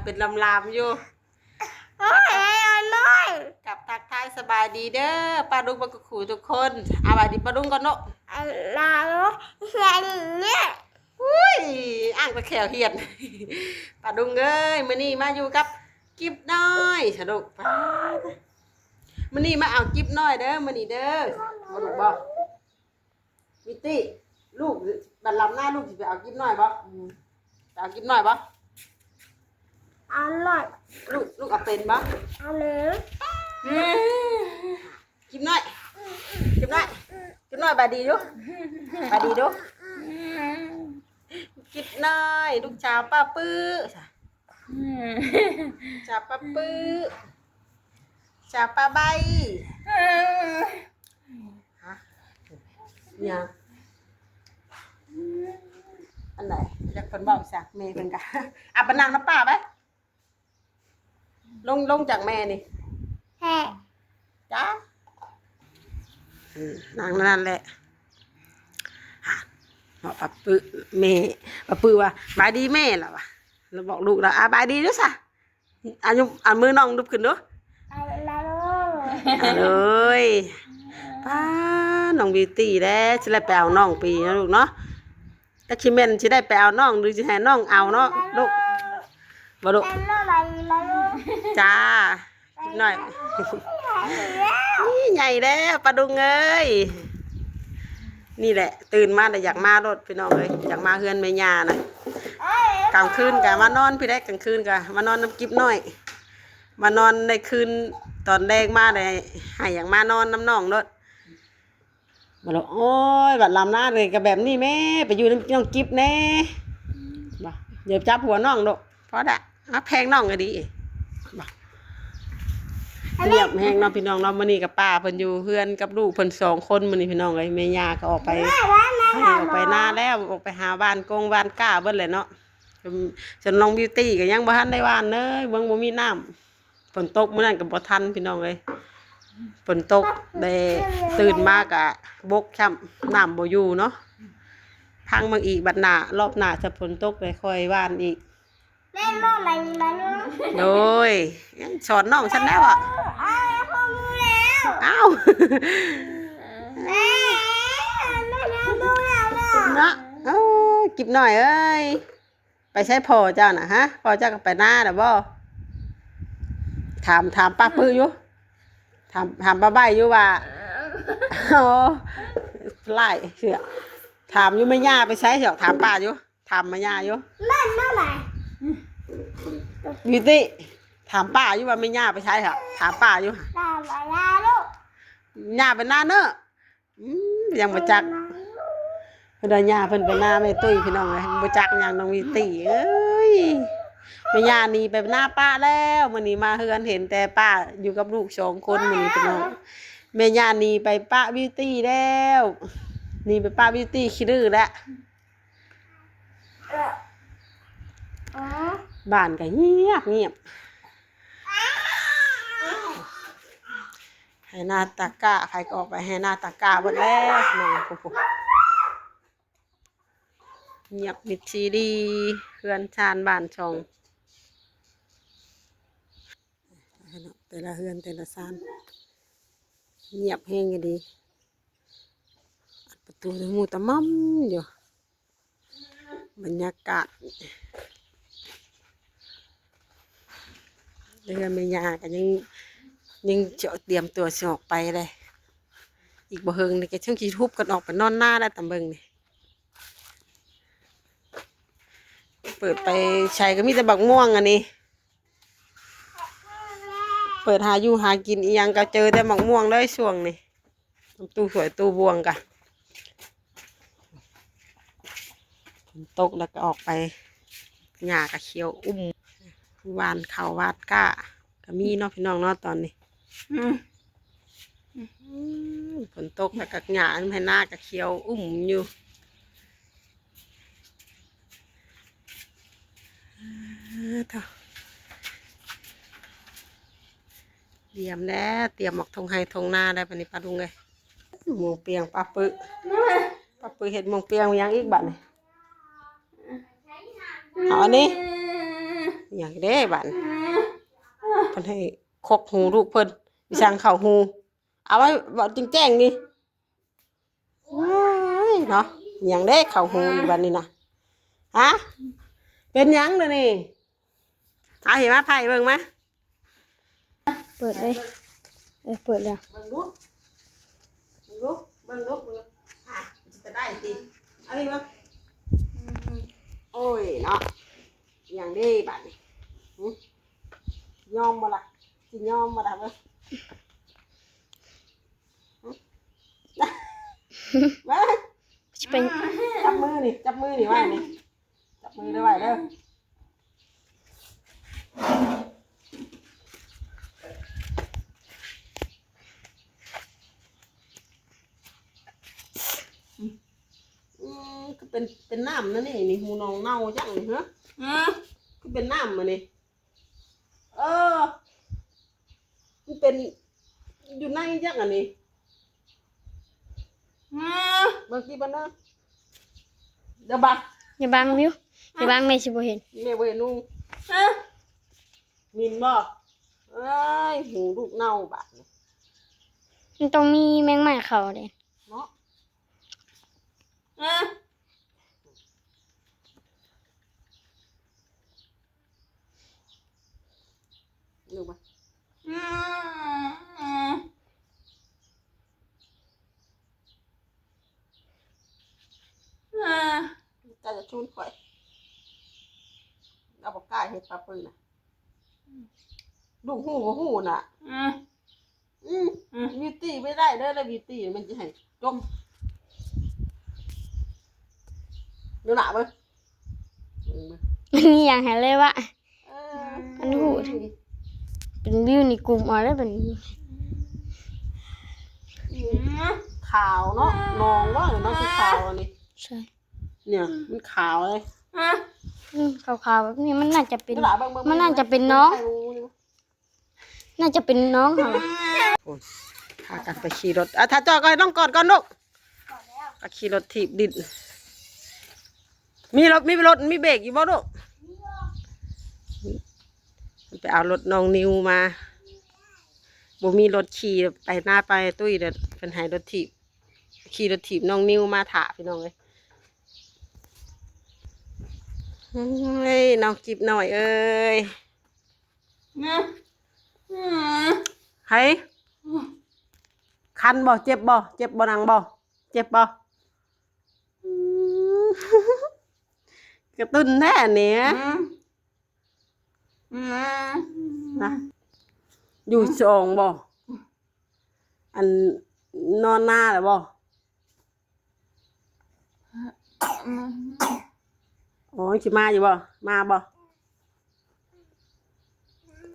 ເປັນລາມໆຢູ່. ໂອ້ຍ ນ້ອຍ ກັບທັກທາຍສະບາຍດີເດີປ້າລຸງເບິດຄູ່ທຸກຄົນ. ສະບາຍດີປ້າລຸງກ່ອນເນາະ. ອາລາລຸງ ເຮັດນີ້ ອຸ້ຍ ອ້າງແຕ່ແຂ້ວຮຽນ. ປ້າລຸງເອີຍ ມື້ນີ້ມາຢູ່ກັບກິບນ້ອຍສະລູກ. ປ້າ ມື້ນີ້ມາເອົາກິບນ້ອຍເດີ ມື້ນີ້ເດີ. ບໍ່ລູກບໍ່? ມິຕິ ລູກ ບັດລຳໜ້າລູກຊິໄປເອົາກິບນ້ອຍບໍ່? ອືມ ໄປເອົາກິບນ້ອຍບໍ່? ເອົາໜ້ອຍ ລູກ ລູກເອົາເປັນບໍ່? ເອົາເລີຍ ອືມ ກິບນ້ອຍ ກິບນ້ອຍ ກິບນ້ອຍ ບາຍດີດູ ບາຍດີດູ. ກິບນ້ອຍ ລູກສາວປ້າປຶ້ ອືມ ສາວປ້າປຶ້ ສາວປ້າໃບ ອືມ ຮະ ຫຍັງ ອັນໃດ ຢາກເພິ່ນເວົ້າຊະ ແມ່ເພິ່ນກະ ອາ ໄປນັ່ງນຳປ້າໄປ ລົງ ລົງຈາກແມ່ນີ້ ແຮະ ຈ້າ ອືມ ນັ່ງນັ້ນແຫຼະ. ເນາະ ປ້າປຶ້ ແມ່ ປ້າປຶ້ວ່າ ບາຍດີແມ່ ລະວ່າ ລະບອກລູກລະ ອາ ບາຍດີດູຊະ. ອາຍຸ ອາ ມືນ້ອງລຸກຂຶ້ນດູ ອາ ເອີຍ ປ້າ ນ້ອງບິວຕີແດ່ ຊິໄດ້ໄປເອົານ້ອງປີເນາະລູກເນາະ. ຈັກຊິແມ່ນຊິໄດ້ໄປເອົານ້ອງ ຫຼືຊິໃຫ້ນ້ອງເອົາເນາະລູກ ບໍ່ລູກ? ຈ້າ ກິບນ້ອຍ ນີ້ໃຫຍ່ແລ້ວປ້າລຸງເອີຍ. ນີ້ແຫຼະ ຕື່ນມາແລ້ວຢາກມາໂລດພີ່ນ້ອງເອີຍ ຢາກມາເຮືອນແມ່ຍ່ານະ. ກາງຄືນກະມານອນພີ້ແຫຼະ ກາງຄືນກະມານອນນຳກິບນ້ອຍ ມານອນໃນຄືນ ຕອນແລງມາໄດ້ໃຫ້ຢາກມານອນນຳນ້ອງໂລດ. ບໍ່ລະ ໂອ້ຍ ບັດລຳນາເລີຍກະແບບນີ້ແມ່ ໄປຢູ່ນຳນ້ອງກິບແດ່ ບໍ່ ຢ່າຈັບຫົວນ້ອງໂດະ ພໍລະ ມາແພງນ້ອງກະດີ ບໍ່ ງຽບແຮງເນາະພີ່ນ້ອງເນາະ. ມື້ນີ້ກະປ້າເພິ່ນຢູ່ເຮືອນກັບລູກເພິ່ນສອງຄົນມື້ນີ້ພີ່ນ້ອງເອີຍ. ແມ່ຍ່າກະອອກໄປ ອອກໄປນາແລ້ວ ອອກໄປຫາຫວ່ານກົງຫວ່ານກ້າເບິດແຫຼະເນາະ. ສ່ວນ ສ່ວນນ້ອງບິວຕີກະຍັງບໍ່ທັນໄດ້ຫວ່ານເລີຍ ເບິ່ງບໍ່ມີນ້ຳ. ຝົນຕົກມື້ນັ້ນກະບໍ່ທັນພີ່ນ້ອງເອີຍ ຝົນຕົກແດ່ ຕື່ນມາກະບົກຊ້ຳ ນ້ຳບໍ່ຢູ່ເນາະ. ພັງເບິ່ງອີກ ບັດໜ້າ ລອບໜ້າຈະຝົນຕົກແລ້ວຄ່ອຍຫວ່ານອີກ. ແມ່ນບໍ່ໄລມາເນາະ ໂດຍ ສອນນ້ອງຊັ້ນແລ້ວອະ ອ້າວ ແມ່ ແມ່ ແມ່ ເນາະ. ໂອ້ຍ ກິບນ້ອຍເອີຍ ໄປໃສພໍ່ເຈົ້ານະ ຮະ? ພໍ່ເຈົ້າກະໄປນາແລ້ວບໍ່? ຖາມ ຖາມປ້າປຶ້ຢູ່ ຖາມ ຖາມປ້າໃບ້ຢູ່ວ່າ ໂອ້ ຫຼາຍເທື່ອ ຖາມຢູ່ແມ່ຍ່າໄປໃສ ຖາມປ້າຢູ່ ຖາມແມ່ຍ່າຢູ່ ແມ່ນບໍ່ຫຼາຍ ບິວຕີ ຖາມປ້າຢູ່ວ່າແມ່ຍ່າໄປໃສ ຖາມປ້າຢູ່ ຖາມແມ່ຍ່າລູກ ຍ່າໄປນາເນີ. ອືມ ຍັງບໍ່ຈັກ ເພິ່ນວ່າຍ່າເພິ່ນໄປນາແມ່ຕຸ້ຍພີ່ນ້ອງເອີຍ ບໍ່ຈັກຫຍັງນ້ອງບິວຕີເອີຍ. ແມ່ຍ່າໜີໄປນາປ້າແລ້ວ ມື້ນີ້ມາເຮືອນເຫັນແຕ່ປ້າຢູ່ກັບລູກສອງຄົນມື້ນີ້ພີ່ນ້ອງ. ແມ່ຍ່າໜີໄປປະບິວຕີແລ້ວ ໜີໄປປະບິວຕີຂີ້ດື້ແລ້ວ. ບ້ານກະງຽບງຽບ ໄຮ່ນາຕາກ້າ ໃຜກະອອກໄປໄຮ່ນາຕາກ້າເບິດແລ້ວ ພີ່ນ້ອງ ງຽບມິດຊີດີ ເຮືອນຊານບ້ານຊ່ອງ ແຕ່ລະເຮືອນແຕ່ລະຊານ ງຽບແຮງອີ່ຫຼີ ອັດປະຕູຕະມຸຕະໝ່ຳຢູ່. ບັນຍາກາດເຮືອນແມ່ຍ່າກະຍັງ ຍັງຕຽມຕົວຊິອອກໄປເດ້ ອີກບໍ່ເຫິງນີ້ກະເຖິງຊິຮຸບກັນອອກໄປນອນນາແລ້ວ ຕາມເບິ່ງນີ້ ເປີດໄປໃສກະມີແຕ່ບັກມ່ວງອັນນີ້ ເປີດຫາຢູ່ຫາກິນອີ່ຫຍັງກະເຈີແຕ່ບັກມ່ວງເລີຍຊ່ວງນີ້. ຕູ້ຖ້ວຍຕູ້ບ່ວງກະ ຝົນຕົກແລ້ວກະອອກໄປ ຫຍ້າກະຂຽວອຸ້ມ ຫວ່ານເຂົ້າຫວ່ານກ້າກະມີເນາະພີ່ນ້ອງເນາະ ຕອນນີ້ ອືມ ຝົນຕົກແລ້ວກະຫຍ້າໃນໄຮ່ນາກະຂຽວອຸ້ມຢູ່. ຕຽມແລ້ວ ຕຽມອອກທົ່ງໄຮ່ທົ່ງນາແລ້ວບາດນີ້ປ້າລຸງເອີຍ. ໝ່ວງປຽງປ້າປຶ້ ປ້າປຶ້ເຮັດໝ່ວງປຽງຫຍັງອີກບາດນີ້ ເອົາອັນນີ້ ຫຍັງເດ້ບາດນີ້ ເພິ່ນໃຫ້ຄົກຫູລູກເພິ່ນ ອີສັງເຂົ້າຫູ ເອົາໄວ້ເວົ້າແຈ້ງໆນີ້. ວ້າຍເນາະ ຫຍັງເດ້ເຂົ້າຫູນີ້ບາດນີ້ນະ ຮະ ເປັນຫຍັງລະນີ້? ເອົາ ເຫັນມາ ໄຜເບິ່ງມາ ເປີດເລີຍ ເອີ ເປີດແລ້ວ ເບິ່ງດູ ເບິ່ງດູ ເບິ່ງດູ ເບິ່ງດູ ອ່ະ ຊິໄປໄດ້ຕິ ເອົານີ້ເບິ່ງ ໂອ້ຍເນາະ ຫຍັງເດ້ບາດນີ້ ຫື ຍອມບໍ່ລະ ຊິຍອມບໍ່ລະ ເບິ່ງ ມາ ຊິໄປ ຈັບມືນີ້ ຈັບມືນີ້ໄວ້ນີ້ ຈັບມືໄດ້ໄວ້ເດີ ອືມ ຄືເປັນ ເປັນນ້ຳນະນີ້ ນີ້ ຫູນ້ອງເນົ່າຈັງນີ້ ຮະ ອືມ ຄືເປັນນ້ຳອັນນີ້ ເອີ ມັນເປັນຢູ່ໃນຈັກອັນນີ້ ອືມ ເບິ່ງຕິບັນນາ ດຽວບັງ ຢ່າບັງ ມິວ ຢ່າບັງ ແມ່ຊິບໍ່ເຫັນ ແມ່ບໍ່ເຫັນໜູ ຮະ ມິນບໍ່ ເອີຍ ຫູລູກເນົ່າບາດນີ້ ມັນຕ້ອງມີແມງໄມ້ເຂົ້າເດ້ ເນາະ ອາ ລົງມາ ກະຈະຊູນຂ້ອຍ ເອົາບໍ່ກ້າເຮັດປາປືນນະ ລູກຮູ້ບໍ່ຮູ້ນະ ອືມ ອືມ ອືມ ບິວຕີ້ບໍ່ໄດ້ເດີ ແລ້ວບິວຕີ້ມັນຊິໃຫ້ຈົມ ດູລະເບິ່ງ ເບິ່ງ ເບິ່ງ ມັນມີຫຍັງໃຫ້ເລີຍວະ ເອີ ມັນຮູ້ ເປັນວິວນີ້ກຸມເອົາເດີບັດນີ້ ອືມ ຂາວເນາະ ໜອງເນາະ ເນາະ ຄືຂາວອັນນີ້ ໃຊ່ ເນຍ ມັນຂາວເລີຍ ອືມ ຂາວໆແບບນີ້ ມັນໜ້າຈະເປັນ ດູລະເບິ່ງ ເບິ່ງ ມັນໜ້າຈະເປັນໜອງ ເບິ່ງ ໜ້າຈະເປັນນ້ອງເຮົາ ໂອ້ຍ ພາກັນໄປຂີ່ລົດ ອ່ະ ຖ້າຈອດກໍໃຫ້ນ້ອງກອດກ່ອນລູກ ກອດແລ້ວ ກໍຂີ່ລົດຖີບດິ້ນ ມີລົດ ມີລົດ ມີເບຣກຢູ່ບໍ່ລູກ? ໄປເອົາລົດນ້ອງນິວມາ ບໍ່ມີລົດຂີ່ ໄປນາໄປຕຸ້ຍ ເພິ່ນໃຫ້ລົດຖີບ ຂີ່ລົດຖີບນ້ອງນິວມາຖ້າ ພີ່ນ້ອງເອີຍ ເອີຍ ນ້ອງກິບນ້ອຍເອີຍ. ໃຫ້ ຄັນບໍ່? ເຈັບບໍ່? ເຈັບບໍ່? ໜັງບໍ່? ເຈັບບໍ່? ອືມ ກະຕຸ້ນແທ້ອັນນີ້ ອືມ ນະ ຢູ່ສອງບໍ່? ອັນ ນອນນາແລ້ວບໍ່? ໂອ້ຍ ຊິມາຢູ່ບໍ່? ມາບໍ່?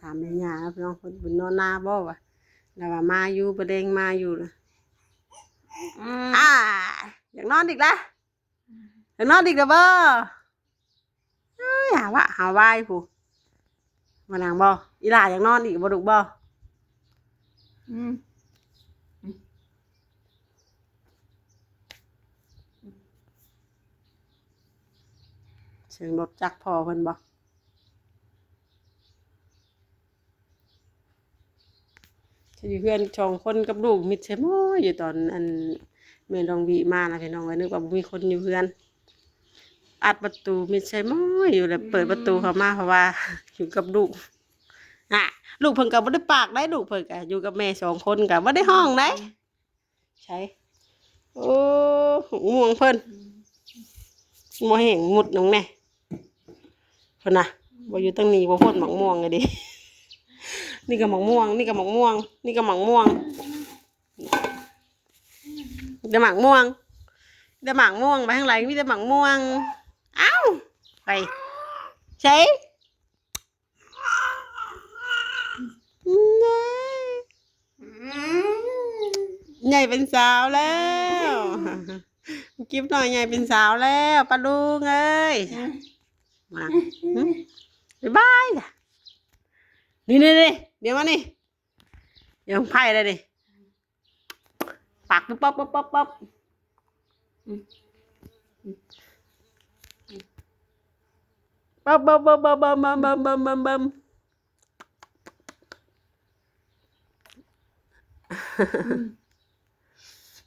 ຖາມແມ່ຍ່າເນາະ ພີ່ນ້ອງ ເພິ່ນ ເພິ່ນນອນນາບໍ່ວະ? ລາວວ່າມາຢູ່ ບໍ່ແດງມາຢູ່ລະ ອືມ ອາ ຢາກນອນອີກລະ? ຢາກນອນອີກລະບໍ່? ເອີຍ ຫາວະ ຫາວາຍພຸ້ນ ມານັ່ງບໍ່? ອີຫຼ້າຢາກນອນອີກບໍ່ລູກບໍ່? ອືມ ສຽງລົດຈັກພໍ່ເພິ່ນບໍ່? ຢູ່ເຮືອນສອງຄົນກັບລູກ ມິດໃສ່ໝົດຢູ່ ຕອນອັນແມ່ນ້ອງວິມານະ ພີ່ນ້ອງເອີຍ ນຶກວ່າບໍ່ມີຄົນຢູ່ເຮືອນ ອັດປະຕູມິດໃສ່ໝົດຢູ່ ແລ້ວເປີດປະຕູເຂົ້າມາ ເພາະວ່າຢູ່ກັບລູກ ອາ ລູກເພິ່ນກໍບໍ່ໄດ້ປາກໃດ ລູກເພິ່ນກໍຢູ່ກັບແມ່ສອງຄົນ ກໍບໍ່ໄດ້ຮ້ອງໃດ. ໃສ ໂອ້ ໝາກມ່ວງເພິ່ນ ບໍ່ແຫ້ງມຸດໜຶ່ງແນ່ ເພິ່ນນະ ບໍ່ຢູ່ທາງນີ້ບໍ່ພົ້ນໝາກມ່ວງເລີຍເດ້ ນີ້ກໍໝາກມ່ວງ ນີ້ກໍໝາກມ່ວງ ນີ້ກໍໝາກມ່ວງ ແຕ່ໝາກມ່ວງ ແຕ່ໝາກມ່ວງ ໄປທາງໃດມີແຕ່ໝາກມ່ວງ ອ້າວ ໄປ ໃສ ໃຫຍ່ເປັນສາວແລ້ວ ກິບນ້ອຍໃຫຍ່ເປັນສາວແລ້ວ ປ້າລຸງເອີຍ ມາ ບາຍບາຍ ນີ້ໆໆ ດຽວມານີ້ ດຽວໄປແລ້ວນີ້. ປາກປຸບປັບ ປຸບປັບ ປັບ ອືມ ອືມ ອືມ ບຶມ ບຶມ ບຶມ ບຶມ ບຶມ ບຶມ ບຶມ ບຶມ ບຶມ ອືມ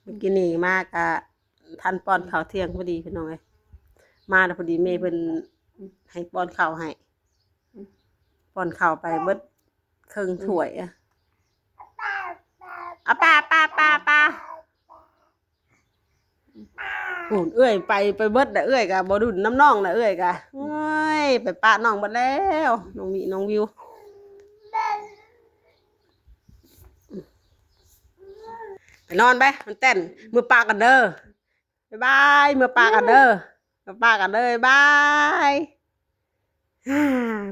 ເມື່ອກີ້ນີ້ມາກະທັນປ້ອນເຂົ້າທ່ຽງພໍດີພີ່ນ້ອງເອີຍ. ມາແລ້ວພໍດີແມ່ເພິ່ນ ອືມ ໃຫ້ປ້ອນເຂົ້າໃຫ້ ອືມ ປ້ອນເຂົ້າໄປເບິດເຄິ່ງ ອືມ ຖ້ວຍ. ອາ ປາ ປາ ປາ ປາ. ພຸ້ນເອື້ອຍໄປ ໄປເບິດລະ ເອື້ອຍກະບໍ່ດຸນນຳນ້ອງລະ ເອື້ອຍກະ ໂອ້ຍ ໄປປະນ້ອງເບິດແລ້ວ ນ້ອງມິ ນ້ອງວິວ. ໄປນອນໄປ ມັນເຕັ້ນ ເມືອປະກັນເດີ ບາຍບາຍ ເມືອປະກັນເດີ ເມືອປະກັນເດີ ບາຍບາຍ.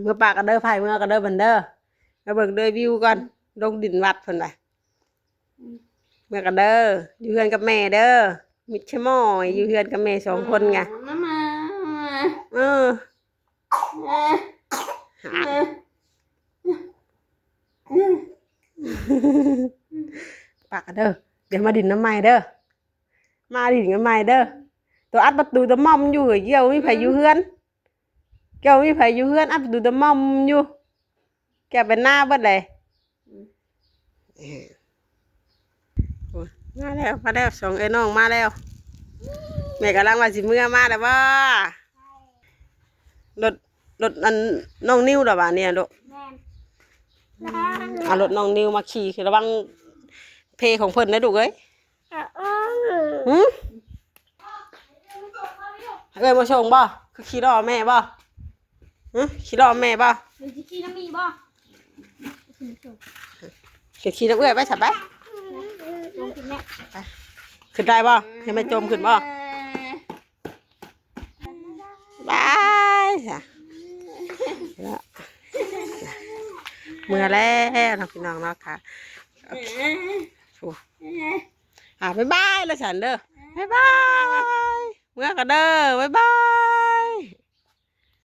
ເມືອປະກັນເດີ ພາຍເມືອກັນເດີບັດເດີ. ມາເບິ່ງເດີວິວກ່ອນ ລົງດິນວັດເພິ່ນວ່າ. ອືມ ເມືອກັນເດີ ຢູ່ເຮືອນກັບແມ່ເດີ ມິດຊະໝໍຍ ອືມ ຢູ່ເຮືອນກັບແມ່ສອງຄົນໄງ. ມາ ມາ ມາ ເອີ ມາ ປະກັນເດີ ດຽວມາດິນນຳໃໝ່ເດີ. ມາຫຼິ້ນກັນໃໝ່ເດີ. ໂຕອັດປະຕູຕະໝ່ອມຢູ່ ເອີຍ ເກີ້ວມີໃຜຢູ່ເຮືອນ ເກີ້ວມີໃຜຢູ່ເຮືອນ ອັດປະຕູຕະໝ່ອມຢູ່ ແກ້ວໄປນາເບິດເລີຍ. ອືມ ເອີ ໂອ້ຍ ມາແລ້ວ ມາແລ້ວ ສອງເອື້ອຍນ້ອງມາແລ້ວ. ແມ່ກຳລັງວ່າຊິເມືອ ມາແລ້ວບໍ່? ລົດ ລົດອັນນ້ອງນິວລະຫວານີ້ລູກ? ແມ່ນ ເອົາລົດນ້ອງນິວມາຂີ່ ລະວັງເພຂອງເພິ່ນເດີລູກເອີຍ. ອື ຫື? ເອື້ອຍມາສົ່ງບໍ່? ຄືຂີ່ລໍ້ແມ່ບໍ່? ຫື? ຂີ່ລໍ້ແມ່ບໍ່? ມັນຊິຂີ່ນຳມີບໍ່? ຊິຂີ່ນຳເອື້ອຍໄປຊະໄປ. ລົງຂຶ້ນແມ່ ໄປ ຂຶ້ນໄດ້ບໍ່? ໃຫ້ແມ່ຈົ່ມຂຶ້ນບໍ່? ບາຍ ເມືອແລ້ວເນາະ ພີ່ນ້ອງເນາະ ກະ ໂອເຄ ໂອ້ ອ່າ ບາຍບາຍລະຊັ້ນເດີ ບາຍບາຍ ເມືອກັນເດີ ບາຍບາຍ.